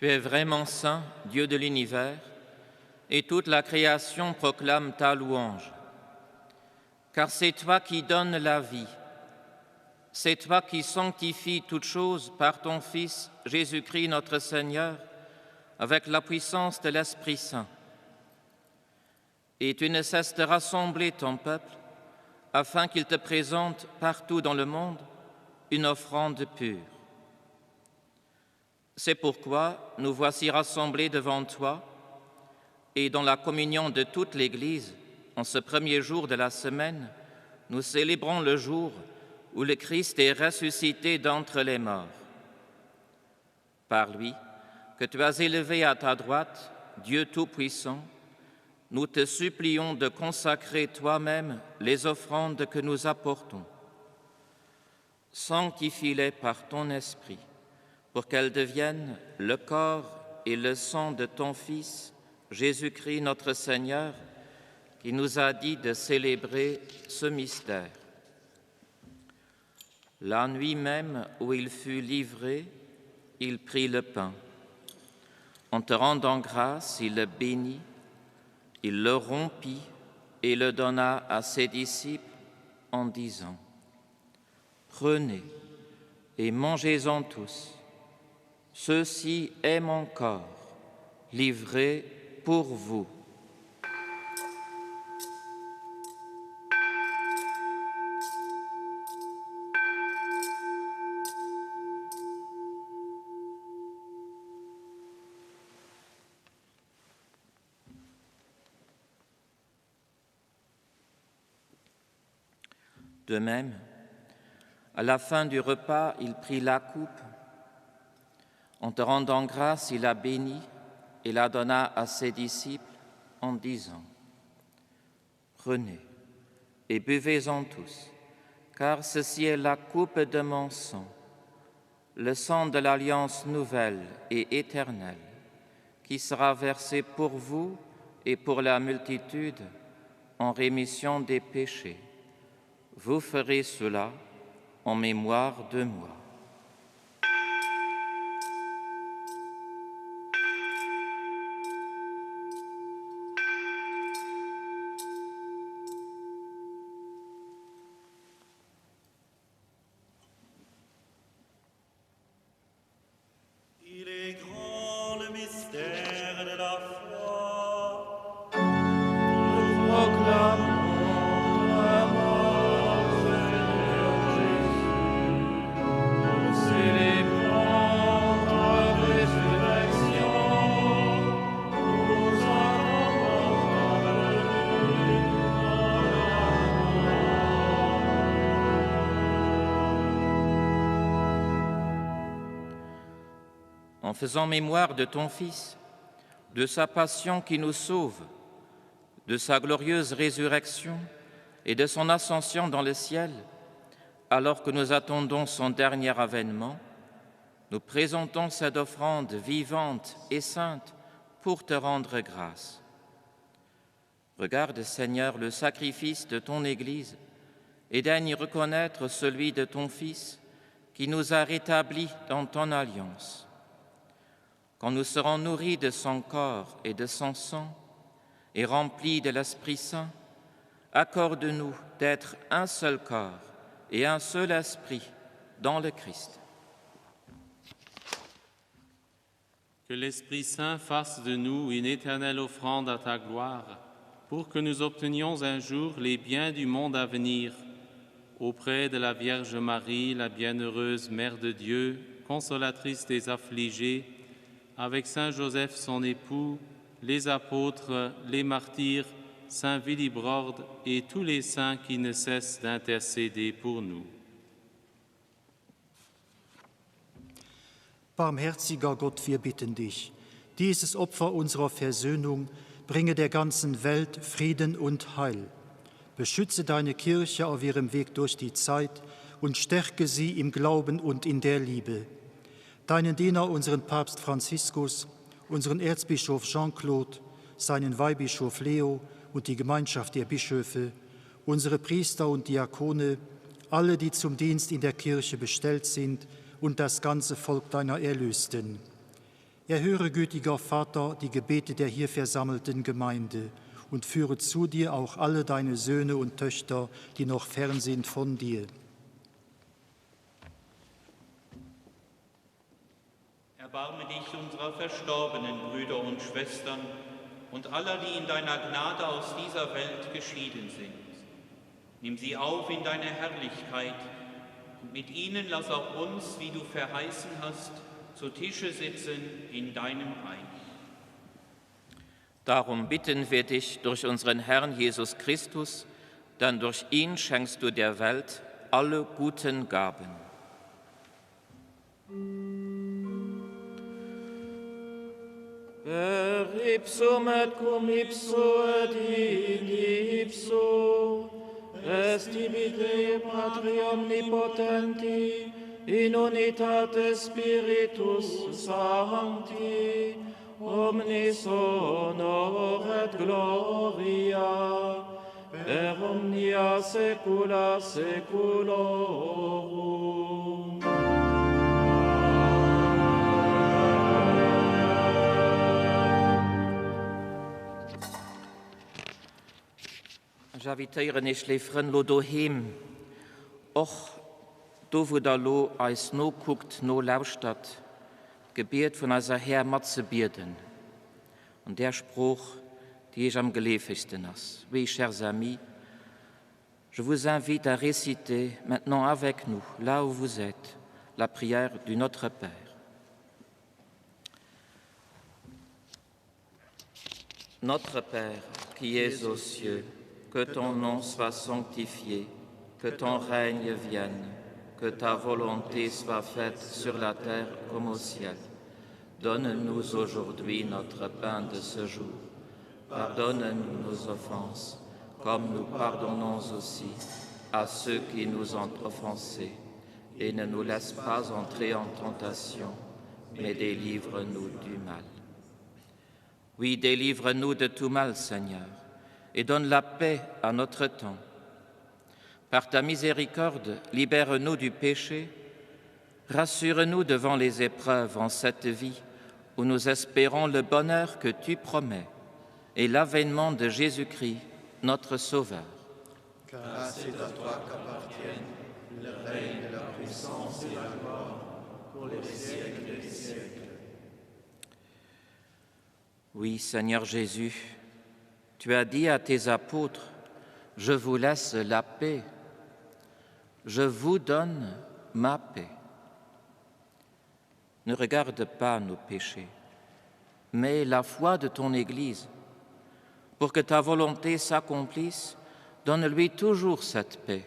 Tu es vraiment saint, Dieu de l'univers. Et toute la création proclame ta louange. Car c'est toi qui donnes la vie, c'est toi qui sanctifies toutes choses par ton Fils Jésus-Christ notre Seigneur, avec la puissance de l'Esprit Saint. Et tu ne cesses de rassembler ton peuple afin qu'il te présente partout dans le monde une offrande pure. C'est pourquoi nous voici rassemblés devant toi et dans la communion de toute l'Église, en ce premier jour de la semaine, nous célébrons le jour où le Christ est ressuscité d'entre les morts. Par lui, que tu as élevé à ta droite, Dieu Tout-Puissant, nous te supplions de consacrer toi-même les offrandes que nous apportons. Sanctifie-les par ton esprit, pour qu'elles deviennent le corps et le sang de ton Fils, Jésus-Christ notre Seigneur, qui nous a dit de célébrer ce mystère. La nuit même où il fut livré, il prit le pain. En te rendant grâce, il le bénit, il le rompit et le donna à ses disciples en disant: Prenez et mangez-en tous. Ceci est mon corps, livré pour vous. De même, à la fin du repas, il prit la coupe. En te rendant grâce, il la bénit et la donna à ses disciples en disant: Prenez et buvez-en tous, car ceci est la coupe de mon sang, le sang de l'alliance nouvelle et éternelle, qui sera versé pour vous et pour la multitude en rémission des péchés. Vous ferez cela en mémoire de moi. Il est grand le mystère de la foi. Nous proclamons ta mort, Seigneur Jésus. Nous célébrons ta résurrection. Nous attendons ta venue dans la En faisant mémoire de ton Fils, de sa passion qui nous sauve, de sa glorieuse résurrection et de son ascension dans le ciel, alors que nous attendons son dernier avènement, nous présentons cette offrande vivante et sainte pour te rendre grâce. Regarde, Seigneur, le sacrifice de ton Église et daigne reconnaître celui de ton Fils qui nous a rétablis dans ton alliance. Quand nous serons nourris de son corps et de son sang et remplis de l'Esprit Saint, accorde-nous d'être un seul corps et un seul esprit dans le Christ. Que l'Esprit Saint fasse de nous une éternelle offrande à ta gloire, pour que nous obtenions un jour les biens du monde à venir, auprès de la Vierge Marie, la bienheureuse Mère de Dieu, consolatrice des affligés, avec Saint Joseph son époux, les apôtres, les martyrs, Saint Willibrord et tous les saints qui ne cessent d'intercéder pour nous. Barmherziger Gott, wir bitten dich, dieses Opfer unserer Versöhnung bringe der ganzen Welt Frieden und Heil. Beschütze deine Kirche auf ihrem Weg durch die Zeit und stärke sie im Glauben und in der Liebe. Deinen Diener, unseren Papst Franziskus, unseren Erzbischof Jean-Claude, seinen Weihbischof Leo und die Gemeinschaft der Bischöfe, unsere Priester und Diakone, alle, die zum Dienst in der Kirche bestellt sind und das ganze Volk deiner Erlösten. Erhöre, gütiger Vater, die Gebete der hier versammelten Gemeinde und führe zu dir auch alle deine Söhne und Töchter, die noch fern sind von dir. Erbarme dich unserer verstorbenen Brüder und Schwestern und aller, die in deiner Gnade aus dieser Welt geschieden sind. Nimm sie auf in deine Herrlichkeit und mit ihnen lass auch uns, wie du verheißen hast, zu Tische sitzen in deinem Reich. Darum bitten wir dich durch unseren Herrn Jesus Christus, denn durch ihn schenkst du der Welt alle guten Gaben. Per ipsum et cum ipso et in ipso est ibi Dei Patri omnipotenti in unitate Spiritus Sancti omnis honor et gloria per omnia saecula saeculorum. Ech invitéieren Iech, léif Frënn, lo doheem, och do wou Der lo eis nokuckt, nolauschtert, d'Gebiet vun eiser Här matzebieden, an där Sprooch, déi Iech am geleefegsten ass. Oui, chers amis, je vous invite à réciter maintenant avec nous, là où vous êtes, la prière du Notre Père. Notre Père qui es aux cieux, que ton nom soit sanctifié, que ton règne vienne, que ta volonté soit faite sur la terre comme au ciel. Donne-nous aujourd'hui notre pain de ce jour. Pardonne-nous nos offenses, comme nous pardonnons aussi à ceux qui nous ont offensés. Et ne nous laisse pas entrer en tentation, mais délivre-nous du mal. Oui, délivre-nous de tout mal, Seigneur, et donne la paix à notre temps. Par ta miséricorde, libère-nous du péché, rassure-nous devant les épreuves en cette vie où nous espérons le bonheur que tu promets et l'avènement de Jésus-Christ, notre Sauveur. Car c'est à toi qu'appartiennent le règne, la puissance et la gloire pour les siècles des siècles. Oui, Seigneur Jésus, tu as dit à tes apôtres, Je vous laisse la paix, je vous donne ma paix. Ne regarde pas nos péchés, mais la foi de ton Église. Pour que ta volonté s'accomplisse, donne-lui toujours cette paix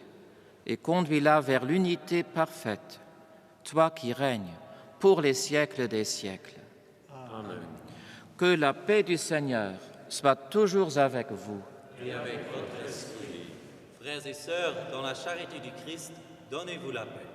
et conduis-la vers l'unité parfaite, toi qui règnes pour les siècles des siècles. Amen. Que la paix du Seigneur soit toujours avec vous. Et avec votre esprit. Frères et sœurs, dans la charité du Christ, donnez-vous la paix.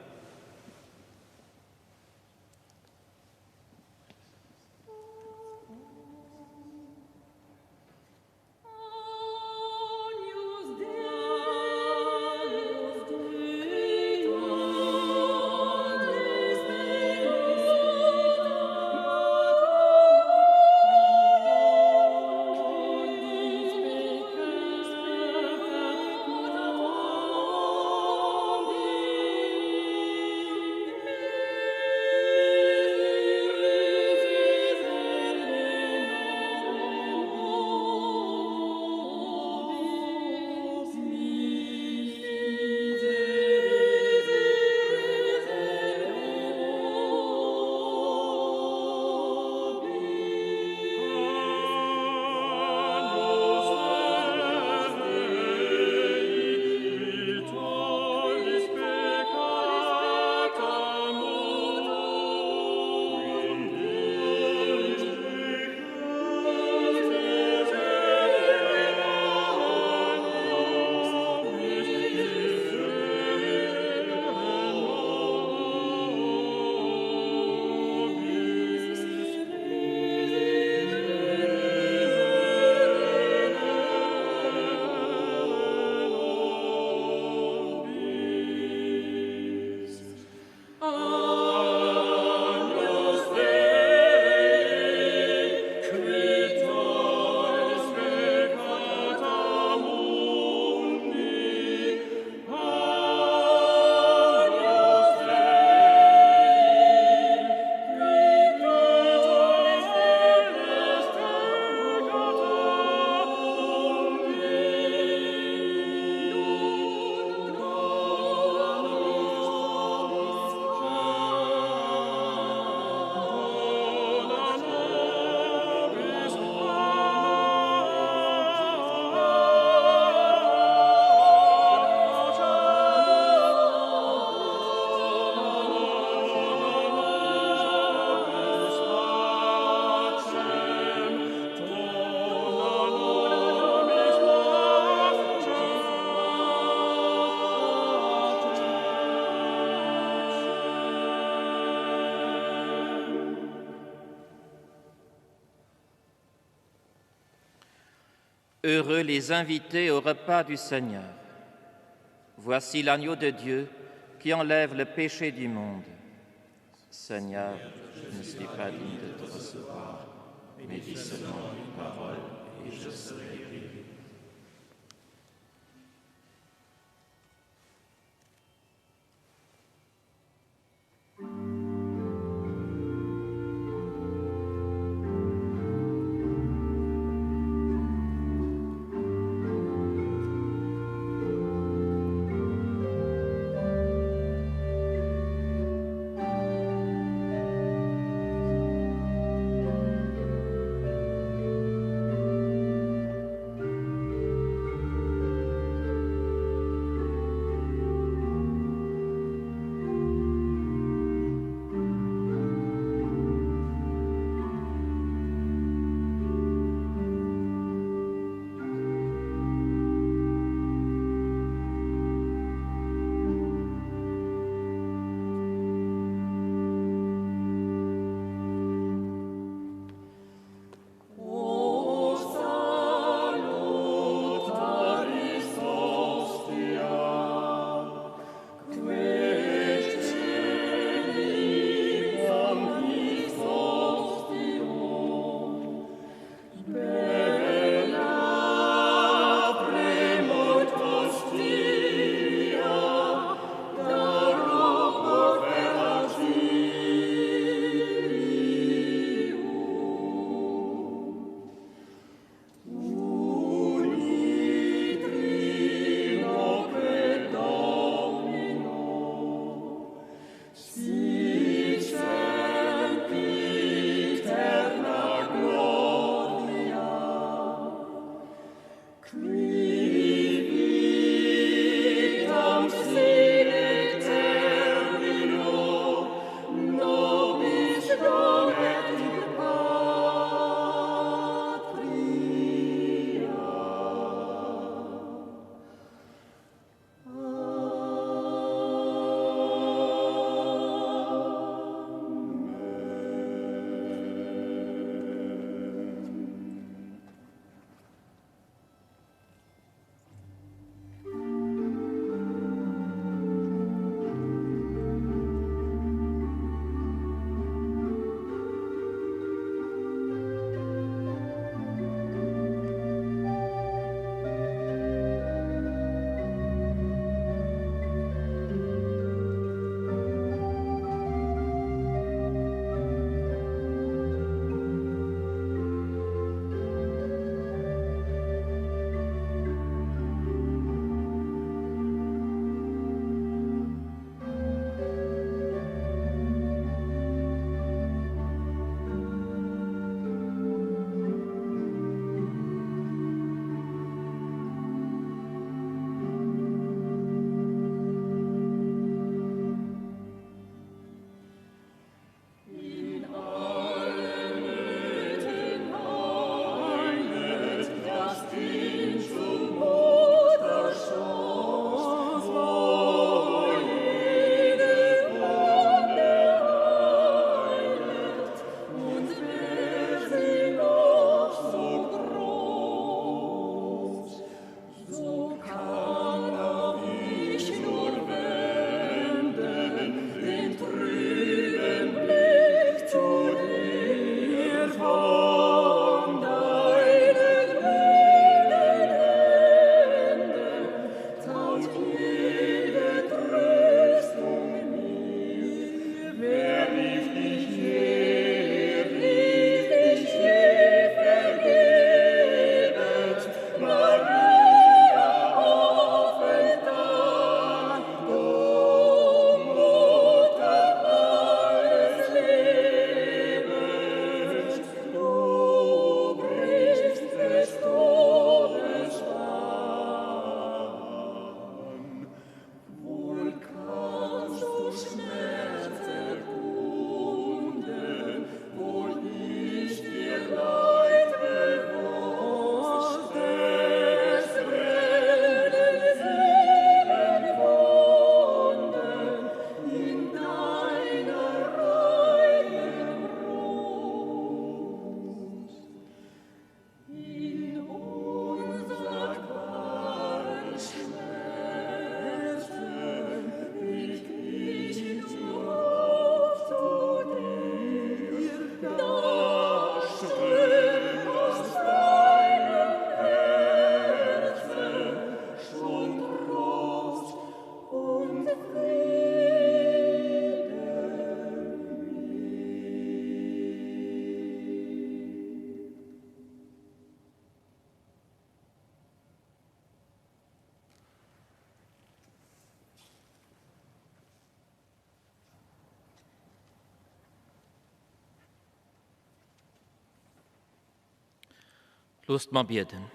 Heureux les invités au repas du Seigneur. Voici l'agneau de Dieu qui enlève le péché du monde. Seigneur, je ne suis pas digne de te recevoir, mais dis seulement une parole et je serai guéri. Loosst mer bieden.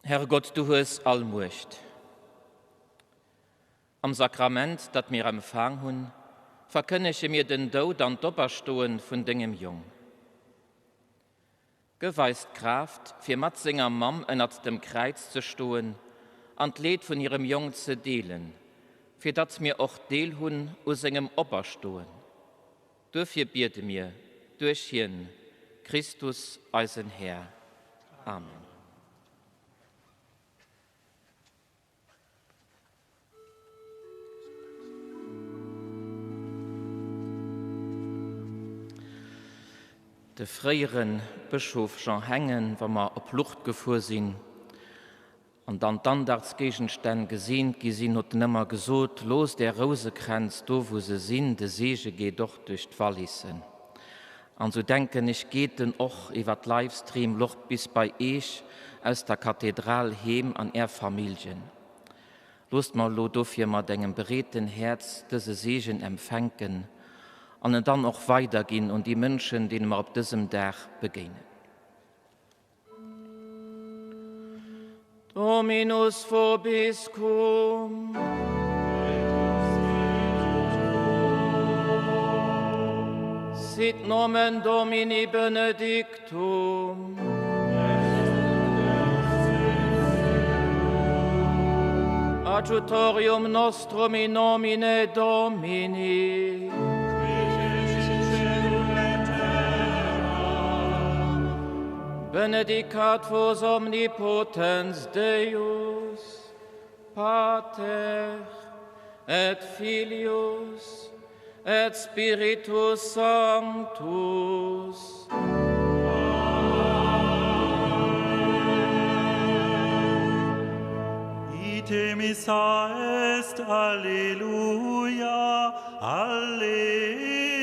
Herrgott, du hues all Muecht. Am Sakrament, dat mir empfaang hunn, verkënnege mir den Doud an d'Operstoen vun dengem Jong. Gëff eis d'Kraaft, fir mat senger Mamm ënnert dem Kräiz ze stoen an d'Leed vun hirem Jong ze deelen, fir datt mir och Deel hunn u sengem Operstoen. Duerfir biede mir duerch hien, Christus eisen Här. Amen. De fréiere Bëschof Jean Hengen, Wa mer op Lourdes gefuer sinn an dann d'Andachtsgéigenstänn geseent gi sinn, huet en ëmmer gesot, Loosst är Rousekränz do wou se sinn, de Seege geet och duerch d'Wallissen. An sou denken ech geet en och iwwer d'Livestream Lourdes bis bei Eech aus der Kathedral heem an är Familljen. Loosst mer elo dofir mat engem bereeten Häerz dëse Seegen empfänken an en dann och weiderginn un déi Mënschen, deene mer op dësem Dag begéinen. Dominus vobiscum. Sit nomen Domini benedictum. Adjutorium nostrum in nomine Domini. Benedicat vos omnipotens Deus, Pater et Filius et Spiritus Sanctus. Ite missa est, alleluia, alleluia.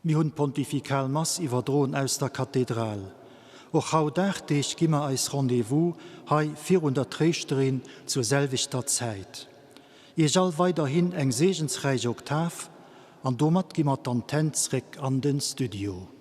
Mir hunn d'Pontifikal Mass iwwerdroen aus der Kathedral. Och haut 8 Deeg gi mer eis Rendez-vous hei virun der Tréischterin zur selwechter Zäit. Iech all weiderhin eng seegensräich Oktav an domat gi mer d'Antenn zréck an den Studio.